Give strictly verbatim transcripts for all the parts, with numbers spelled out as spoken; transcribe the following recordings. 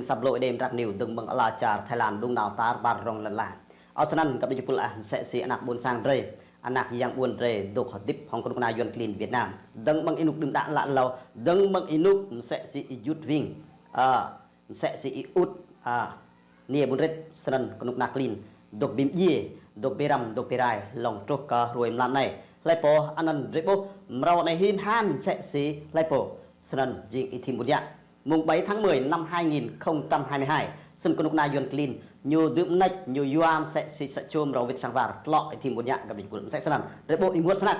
Sa blô êdei mtrang niu dơ̆ng mơ̆ng ala čar Thái Lan đŭng nao tar ƀar rŏng lăn ala. Ơ snăn găp djuê jih êpul ah, msĕ si anak ƀuôn sang drei, anak yang ƀuôn drei dôk hdĭp hŏng knŭk kna Yuăn klin Việt Nam. Dơ̆ng mơ̆ng ênuk đưm đă lă lâo, dơ̆ng mơ̆ng ênuk msĕ si Y Jut Wing, ơ, msĕ si Y Ut, ơ, Niê Ƀuôn Rit, snăn knŭk kna klin dôk bi mdjiê, dôk bi răm, dôk bi rai, lŏ truh kơ hruê mlam anei. Hlei pô, anăn drei ƀuh mrâo anei hĭn han msĕ si hlei pô. Snăn jing Y Thim Ƀuôn Yă. Mùng bảy tháng mười năm hai nghìn không trăm hai mươi hai, snăn knŭk kna Yuăn klin ñu dưm mnêč, ñu yua msĕ si sa čô mrâo wĭt sang war tlŏ Y Thim Ƀuôn Yă găp djuê jih êpul. Msĕ snăn drei ƀuh ênguôt snăk.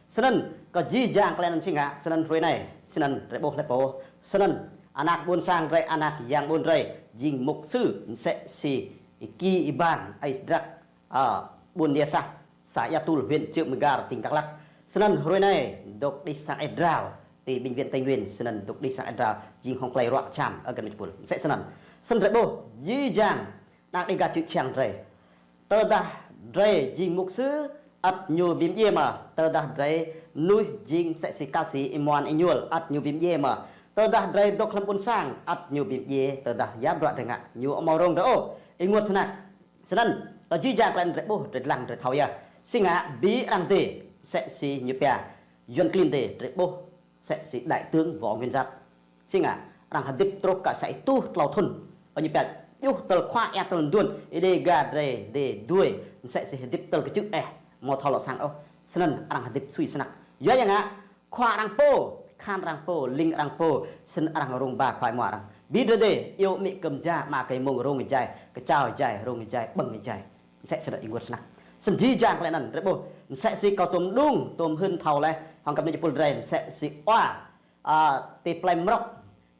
Snăn kơ jih jang klei anăn si ngă, snăn hruê anei, snăn drei ƀuh hlei pô, snăn anak ƀuôn sang drei, anak yang ƀuôn drei, jing mục sư msĕ si Y Ki Y Ban, Y Sdrak, ơ, ƀuôn Nia Sah, xã Ia Tul, huyện Cư M'gar, tỉnh Đắk Lắk. Snăn hruê anei dôk đih sang êa drao ti bệnh viện Tây Nguyên, snăn dôk đih sang êa drao jing hŏng klei ruă kjham, ơ găp djuê jih êpul. Msĕ snăn. Snăn drei ƀuh jih jang anak Đêga čư̆ čhiăng drei. Tơdah drei jing mục sư, ăt ñu bi mdjiê mơh. Tơdah drei mnuih jing msĕ si ca sĩ Y Muan Y Ñuôl, ăt ñu bi mdjiê mơh. Tơdah drei dôk hlăm ƀuôn sang, ăt ñu bi mdjiê. Tơdah ya bruă drei ngă, ñu amâo rông drei ôh. Ênguôt snăk. Snăn, kơ jih jang klei anăn drei ƀuh, drei dlăng, drei thâo yơh. Si ngă bi arăng dê, msĕ si ñu pia Yuăn klin dê, drei ƀuh msĕ si đại tướng Võ Nguyên Giáp. Si ngă, arăng hdĭp truh kơ sa êtuh tlâo thŭn. Ơ ñu pia, djuh tơl khua êa tơl mduôn, Y Đêga drei dê duê, msĕ si hdĭp tơl kčư̆ eh, amâo thâo lŏ sang ôh. Snăn arăng hdĭp sui snăk. Yua ya ngă, khua arăng pô, khan arăng pô, ling arăng pô, snăn arăng rông ba khua êmua arăng. Bi drei dê, iêu amĭ kơ mja, ama kơ êmông, rông êjai, kčao êjai, rông êjai, ƀơ̆ng êjai. Msĕ snăn ênguôt snăk. Snăn jih jang klei anăn, drei ƀuh, msĕ si kâo tuôm đŭng, tuôm hưn thâo leh, hŏng găp djuê jih êpul drei, msĕ si wa, a, ti plei Mrŏk,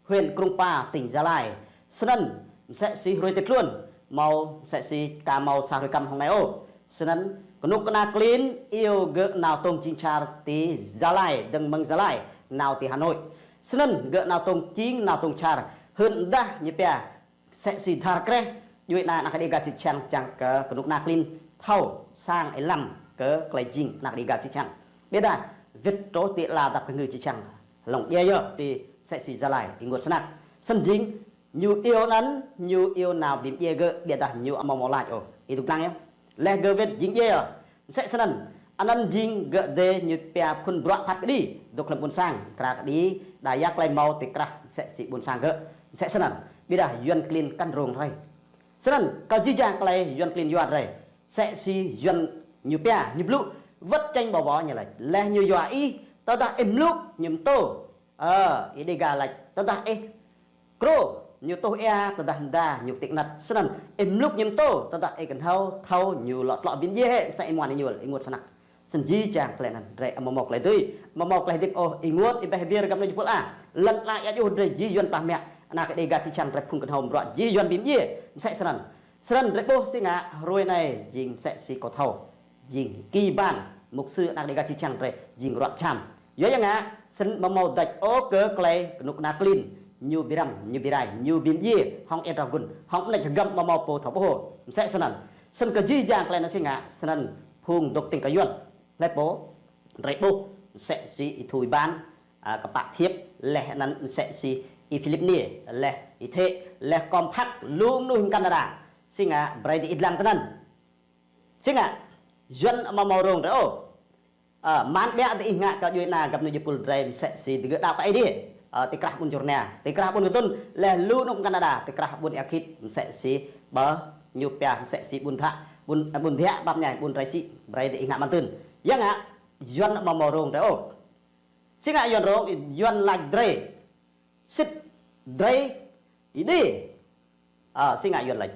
huyện Krông Pa, tỉnh Gia Lai. Snăn, msĕ si hruê ti tluôn, mâo, msĕ si ka mâo sa hruê kăm hŏng anei ôh. Snăn, knŭk kna klin, iêu gơ̆ nao tông čing čar ti Gia Lai, dơ̆ng mơ̆ng Gia Lai, nao ti Hà Nội. Snăn, gơ̆ nao tông čing, nao tông čar, hưn mdah ñu pia, msĕ si dhar kreh, djuê ana anak Đêga čư̆ čhiăng čiăng kơ knŭk kna klin thâo sang êlam kơ klei jing anak Đêga čư̆ čhiăng. Ƀiădah, wĭt truh ti ala dap kngư čư̆ čhiăng. Hlŏng djiê yơh ti msĕ si Gia Lai, ênguôt snăk. Snăn jing, ñu iêu anăn, ñu iêu nao bi mdjiê gơ̆, ƀiădah ñu amâo mâo lač ôh. Ih dôk dlăng yơh. Leh gơ̆ wĭt jing djiê yơh. Msĕ snăn, anăn jing gơ̆ dê ñu pia phŭn bruă phat kđi, dôk hlăm ƀuôn sang, kra kđi, đa ya klei mâo ti krah msĕ si ƀuôn sang gơ̆. Msĕ snăn, ƀiădah Yuăn klin kăn rông drei. Snăn, kơ jih jang klei Yuăn klin yua drei. Msĕ si Yuăn ñu pia, ñu blŭ, wăt čĕng ƀâo ƀâo ñu lač. Leh ñu yua ih, tơdah ih mluk, ñu mtô. Ơ, Y Đêga lač, tơdah ih krô, ñu tuh êa, tơdah mda, ñu ktik năt. Snăn, ih mluk ñu mtô, tơdah ih knhâo, thâo, ñu lŏ tlŏ bi mdjiê hĕ, msĕ Y Muan Y Ñuôl, ênguôt snăk. Snăn jih jang klei anăn, drei amâo mâo klei dưi, amâo mâo klei hdĭp ôh, ênguôt, êbeh êbiêr găp djuê jih êpul ah. Lăn ala êa djuh drei jih Yuăn pah mă, anak Đêga čư̆ čhiăng drei phung knhâo mrâo, jih Yuăn bi mdjiê, msĕ snăn. Snăn drei ƀuh si ngă, hruê anei, jing msĕ si kâo thâo. Jing Y Ki Y Ban, mục sư anak Đêga čư̆ čhiăng drei, jing ruă kjham. Yua ya ngă, snăn amâo mâo dêč ôh kơ klei knŭk kna klin, ñu bi răm, ñu bi rai, ñu bi mdjiê, hŏng êa drao gun, hŏng mnêč hgăm amâo mâo pô thâo ƀuh. Msĕ snăn. Snăn kơ jih jang klei anăn si ngă, snăn phung dôk tĭng kơ Yuăn. Hlei pô, drei ƀuh, msĕ si Y Thu Y Ban, a, Kpă Thiêp, leh anăn msĕ si Y Philip Niê, leh Y Thê, leh Kom Phak, lu mnuih mkăn đa đa. Si ngă, brei diih dlăng tinăn. Si ngă, Yuăn amâo mâo rông drei ôh. Ơ, man ƀiă diih ngă kơ djuê ana găp djuê jih êpul drei msĕ si digơ̆ đăo kơ Aê Diê. Ơ, ti krah ƀuôn Čư̆ Rnia, ti krah ƀuôn Kdŭn, leh lu anôk mkăn đa đa, ti krah ƀuôn Êa Khĭt, msĕ si ƀơ ñu pia msĕ si ƀuôn Dhă, ƀuôn, ơ, ƀuôn Dhiă, ƀap mñai, ƀuôn Drei Sĭ, brei diih ngă măn tưn. Ya ngă, Yuăn amâo mâo rông drei ôh. Si ngă Yuăn rông, Yuăn lač drei. Sĭt drei Y Đê. A, si ngă Yuăn lač.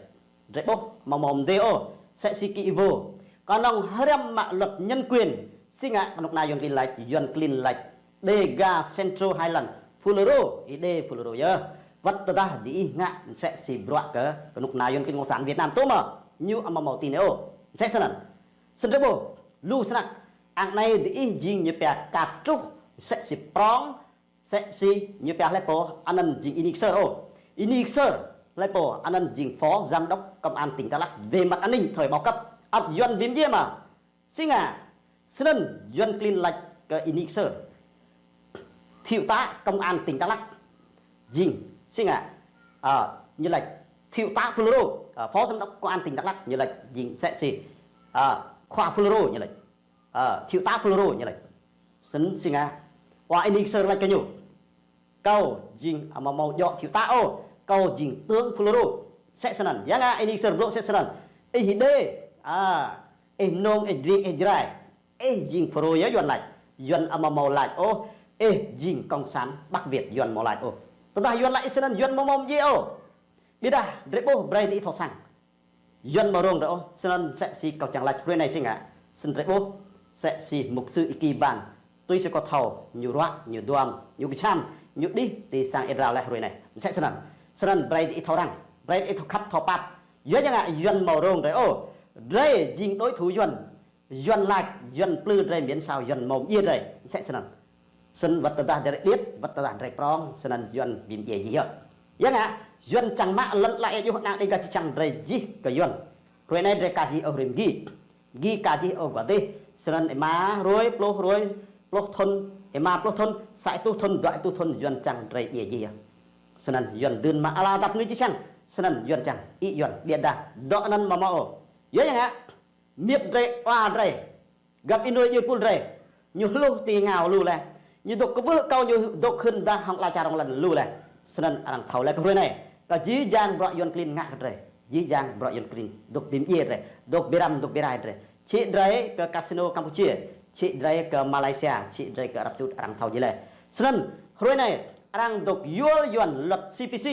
Drei ƀuh, amâo mâo mdê ôh, msĕ si Ki Y Vô. Knŏng hriăm mă luật nhân quyền. Si ngă knŭk kna Yuăn klin lač, Yuăn klin lač. Đêga Central Highland, Fulro, Y Đê Fulro yơh. Wăt tơdah diih ngă, msĕ si bruă kơ, knŭk kna Yuăn klin Cộng sản Việt Nam tơ mơ, ñu amâo mâo ti anei ôh. Msĕ snăn. Snăn drei ƀuh, lu snăk, ară anei diih jing ñu pia ka truh, msĕ si prŏng, msĕ si ñu pia hlei pô, anăn jing Y Nik Sơr ôh. Y Nik Sơr, hlei pô, anăn jing phó giám đốc công an tỉnh Đắk Lắk về mặt an ninh thời bao cấp. Ăt Yuăn bi mdjiê mơh. Si ngă, snăn Yuăn klin lač kơ Y Nik Sơr. Thiếu tá công an tỉnh Đắk Lắk. Jing, si ngă, a, Ñu lač, thiếu tá Fulro, à, phó giám đốc công an tỉnh Đắk Lắk, ñu lač jing msĕ si, à, khua Fulro ñu lač. À, thiếu tá Fulro ñu lač. Snăn si ngă, wa ini ksơr lač kơ ñu. Kâo jing amâo mâo djŏ thiếu tá ôh, kâo jing tướng Fulro. Msĕ snăn, ya ngă ini ksơr blŭ msĕ snăn. Ih dê, à, ih mnông, ih dring, ih jrai. Ih jing Fulro ya Yuăn lač. Yuăn amâo mâo lač ôh, ih jing cộng sản Bắc Việt Yuăn mâo lač ôh. Tơdah Yuăn lač ih snăn Yuăn amâo mâo mdjiê ôh. Ƀiădah drei ƀuh brei diih thâo săng. Yuăn amâo rông drei ôh, snăn msĕ si kâo čiăng lač hruê anei si ngă. Snăn drei ƀuh, msĕ si mục sư Y Ki Ban. Tui si kâo thâo, ñu ruă, ñu duam, ñu kjham, ñu đih ti sang êa drao leh hruê anei. Msĕ snăn. Snăn brei diih thâo răng, brei diih thâo khăp thâo pap. Ya ngă Yuăn amâo rông drei ôh. Drei jing đối thủ Yuăn. Yuăn lač, Yuăn plư drei miễn sao Yuăn amâo mdjiê drei. Msĕ snăn. Snăn wăt tơdah drei điêt, wăt tơdah drei prŏng, snăn Yuăn bi mdjiê jih yơh. Ya ngă, Yuăn čiăng mă lăn ala êa djuh anak Đêga čiăng drei jih kơ Yuăn. Hruê anei drei ka jih ôh hruê mgi. Mgi ka jih ôh guah dih. Snăn êma hruê, pluh hruê, pluh thŭn, êma pluh thŭn, sa êtuh thŭn, dua êtuh thŭn Yuăn čiăng drei djiê jih yơh. Snăn Yuăn dưn mă ala dăp ñu čiăng. Snăn Yuăn čiăng, ih Yuăn, ƀiădah dŏ anăn amâo mâo ôh. Ya ngă, miêp drei, wa drei, găp ênuê djuê pul drei, ñu hluh ti êngao lu leh. Ñu dôk kwưh akâo ñu dôk hưn dah hŏng ala čar rŏng lăn lu leh. Snăn arăng thâo leh kơ hruê anei. Kơ jih jang bruă Yuăn klin ngă kơ drei. Jih jang bruă Yuăn klin dôk bi mdjiê drei, dôk bi răm, dôk bi rai drei. Čhĭ drei kơ casino Campuchia, čhĭ drei kơ Malaysia, čhĭ drei kơ Arab Saudi arăng thâo jih leh. Snăn hruê anei arăng dôk yuôl Yuăn luật C P C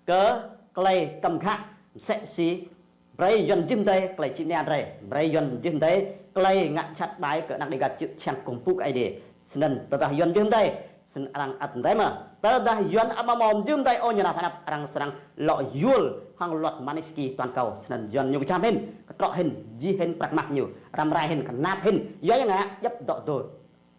kơ klei kăm ghă msĕ si brei Yuăn jih mdei klei čĭ mnia drei, brei Yuăn jih mdei klei ngă čhat ƀai kơ anak Đêga čiăng kkuh mpŭ kơ Aê Diê. Snăn tơdah Yuăn jih mdei, snăn arăng ăt mdei mơh. Tơdah Yuăn amâo mâo jih mdei ôh ñu nao phă anăp arăng srăng lŏ yuôl hŏng luật Magnitsky toàn cầu. Snăn Yuăn ñu kjham hĭn, ktrŏ hĭn, jih hĭn prăk mah ñu, răm rai hĭn, knap hĭn. Ya ngă, djăp dŏ dô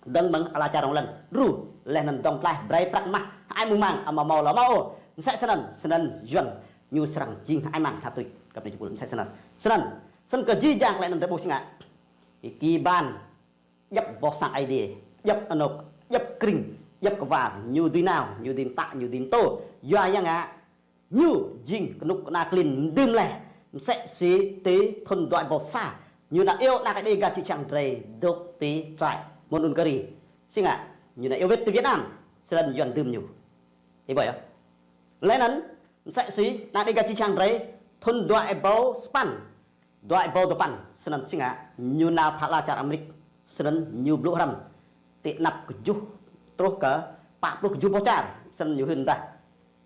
dơ̆ng mơ̆ng ala čar rŏng lăn đru, leh anăn dŏng tlaih brei prăk mah, hơăi mang mang, amâo mâo lŏ mâo ôh. Msĕ snăn, snăn Yuăn ñu srăng jing hơăi mang hlăk tuč, kăp ni jipul msĕ snăn. Snăn, snăn kơ jih jang klei anăn drei ƀuh si ngă. Y Ki Ban, djăp boh sang Aê Diê, djăp anôk, djăp krĭng, djăp kwar, ñu dưi nao, ñu dưi mtă, ñu dưi mtô. Yua ya ngă, ñu jing knŭk kna klin mdưm leh, msĕ si ti thŭn dua êbâo sa. Ñu nao iêu anak Đêga čiăng drei dôk ti trại Mondulkiri. Si ngă, ñu nao iêu wĭt ti Việt Nam, snăn Yuăn dưm ñu. Ih ƀuh yơh. Leh anăn, msĕ si anak Đêga čiăng drei, thŭn dua êbâo sa păn, dua êbâo dua păn, snăn si ngă, ñu nao phă ala čar Amêrik, snăn ñu blŭ hrăm ti anăp kjuh truh kơ pă pluh kjuh boh čar, snăn ñu hưn dah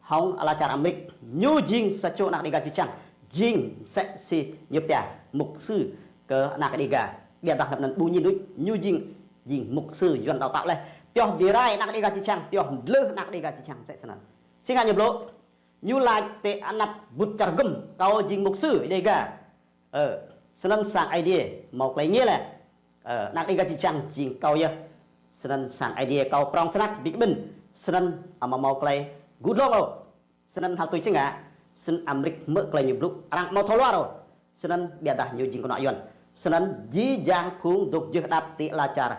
hŏng ala čar Amêrik, ñu jing sa čô anak Đêga čiăng, jing msĕ si ñu pia mục sư kơ anak Đêga. Ƀiădah hlăm anăn ƀu ñu đuč, ñu jing, jing mục sư Yuăn đào tạo leh. Pioh bi rai anak Đêga čiăng, pioh mdlưh anak Đêga čiăng msĕ snăn. Si ngă ñu blŭ, ñu lač ti anăp bŭt čar gŭm, kâo jing mục sư Đêga. Ơ, snăn sang Aê Diê mâo klei êngiê leh. Ơ, anak Đêga čiăng jing kâo yơh. Snăn sang Aê Diê kâo prŏng snăk bi kƀĭn. Snăn amâo mâo klei gŭ dlông ôh. Snăn hlăk tuč si ngă, snăn Amêrik hmư̆ klei ñu blŭ, arăng amâo thâo luar ôh. Snăn ƀiădah ñu jing knuă Yuăn. Snăn jih jang phung dôk jưh đăp ti ala čar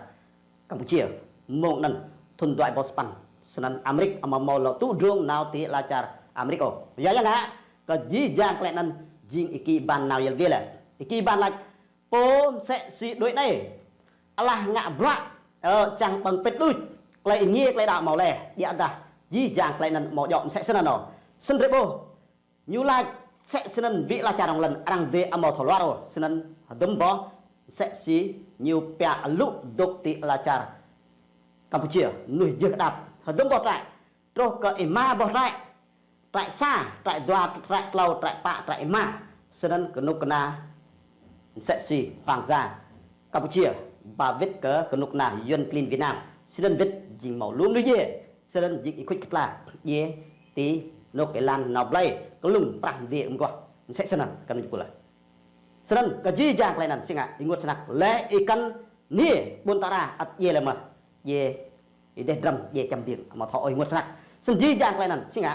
Campuchia. Mông anăn thŭn dua êbâo sa păn. Snăn Amêrik amâo mâo lŏ tŭ drông nao ti ala čar Amêrik ôh. Ya ya ngă, kơ jih jang klei anăn jing Y Ki Ban nao yăl dliê leh. Y Ki Ban lač, pô msĕ si đuĕ anei, alah ngă bruă, ơ, čiăng ƀơ̆ng pĭt đuč, klei êngiê klei đăo mâo leh, ƀiădah jih jang klei anăn amâo djŏ msĕ snăn ôh. Snăn drei ƀuh, ñu lač msĕ snăn bi ala čar rŏng lăn arăng dê amâo thâo luar ôh, snăn hdŭm boh msĕ si ñu pia alŭ dôk ti ala čar Campuchia, mnuih jưh đăp, hdŭm boh trại, truh kơ êma boh trại, trại sa, trại dua, trại tlâo, trại pă, trại êma, snăn knŭk kna msĕ si Hoàng gia Campuchia, ba wĭt kơ knŭk kna Yuăn klin Việt Nam, snăn wĭt jing mâo lu mnuih djiê, snăn jing êkhuč ktla, djiê ti anôk êlan nao blei, klŭng prah mdiê mguah, msĕ snăn, kăn ñu pula. Snăn kơ jih jang klei anăn si ngă, ênguôt snăk, leh êkăn niê ƀuôn Tara ăt djiê leh mơh, djiê êdeh drăm, djiê čăm biêng, amâo thâo ôh ênguôt snăk. Snăn jih jang klei anăn si ngă,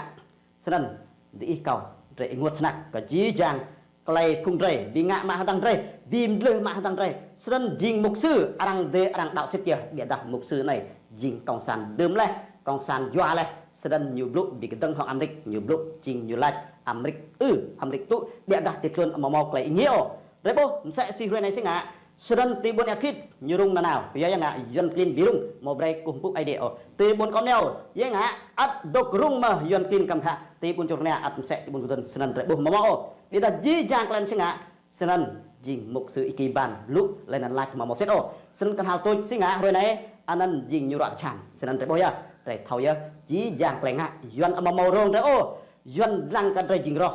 snăn diih kâo drei ênguôt snăk, kơ jih jang klei phung drei, bi ngă mă hdơ̆ng drei, bi mdlưh mă hdơ̆ng drei, snăn jing mục sư, arăng dê arăng đăo sĭt yơh, ƀiădah mục sư anei, jing cộng sản dưm leh, cộng sản yua leh, snăn ñu blŭ bi kdơ̆ng hŏng Amêrik, ñu blŭ jing ñu lač, Amrik, ư, Amrik tŭ, ƀiădah ti tluôn amâo mâo klei êngiê ôh. Drei ƀuh, msĕ si hruê anei si ngă, snăn ti ƀuôn Êa Khĭt ñu rŭng nanao, kyua ya ngă Yuăn klin bi rŭng, amâo brei kkuh mpŭ Aê Diê ôh. Ti ƀuôn Kŏm Neo, ya ngă, ăt dôk rŭng mơh Yuăn klin kăm khă, ti ƀuôn Čuôr Knia, ăt msĕ ti ƀuôn Kdŭn, snăn drei ƀuh amâo mâo ôh. Ƀiădah jih jang klei anăn si ngă, snăn jing mục sư Y Ki Ban blŭ leh anăn lač amâo mâo sĭt ôh. Snăn knhal tuč si ngă hruê anei, anăn jing ñu ruă kjham. Snăn drei ƀuh yơh, drei thâo yơh, jih jang klei ngă, Yuăn amâo mâo rông drei ôh. Yuăn dlăng kơ drei jing roh.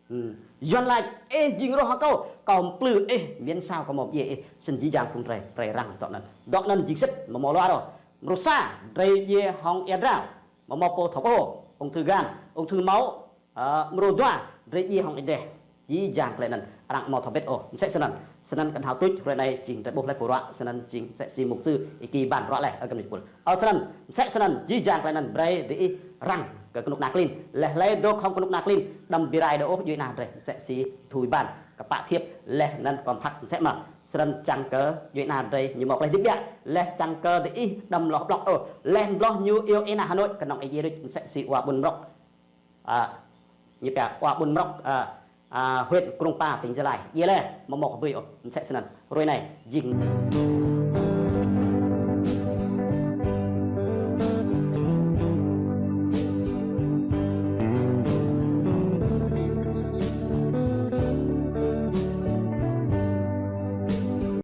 Hmm. Yuăn lač, ih jing roh hŏng kâo, kâo mplư ih, miễn sao kâo mâo mdjiê ih, snăn jih jang phung drei, drei răng dŏ anăn. Dŏ anăn jing sĭt, amâo mâo luar ôh. Mrô sa, drei djiê hŏng êa drao, amâo mâo pô thâo ôh, ung thư gan, ung thư máu, ơ, mrô dua, drei djiê hŏng êdeh. Jih jang klei anăn, arăng amâo thâo bĭt ôh, msĕ snăn. Snăn knhal tuč, hruê anei jing drei ƀuh leh pô ruă, snăn jing msĕ si mục sư Y Ki Ban ruă leh, ơ găp djuê pul. Ơ snăn, msĕ snăn, jih jang klei anăn brei diih răng kơ knŭk kna klin. Leh hlei dôk hŏng knŭk kna klin, đăm bi rai dôk ôh djuê ana drei, msĕ si Thu Y Ban, kpă Thiêp, leh anăn Kŏm Phak msĕ mơh. Snăn čiăng kơ djuê ana drei ñu mâo klei hdĭp ƀiă, leh čiăng kơ diih đăm lŏ blŏk ôh, leh mbloh ñu iêu ênah Hà Nội, knŏng ih djiê đuč, msĕ si wa ƀuôn Mrŏk. A, ñu pia wa ƀuôn Mrŏk, a, a, huyện Krông Pa, tỉnh Gia Lai. Djiê leh, amâo mâo kbưi ôh, msĕ snăn. Hruê anei, jing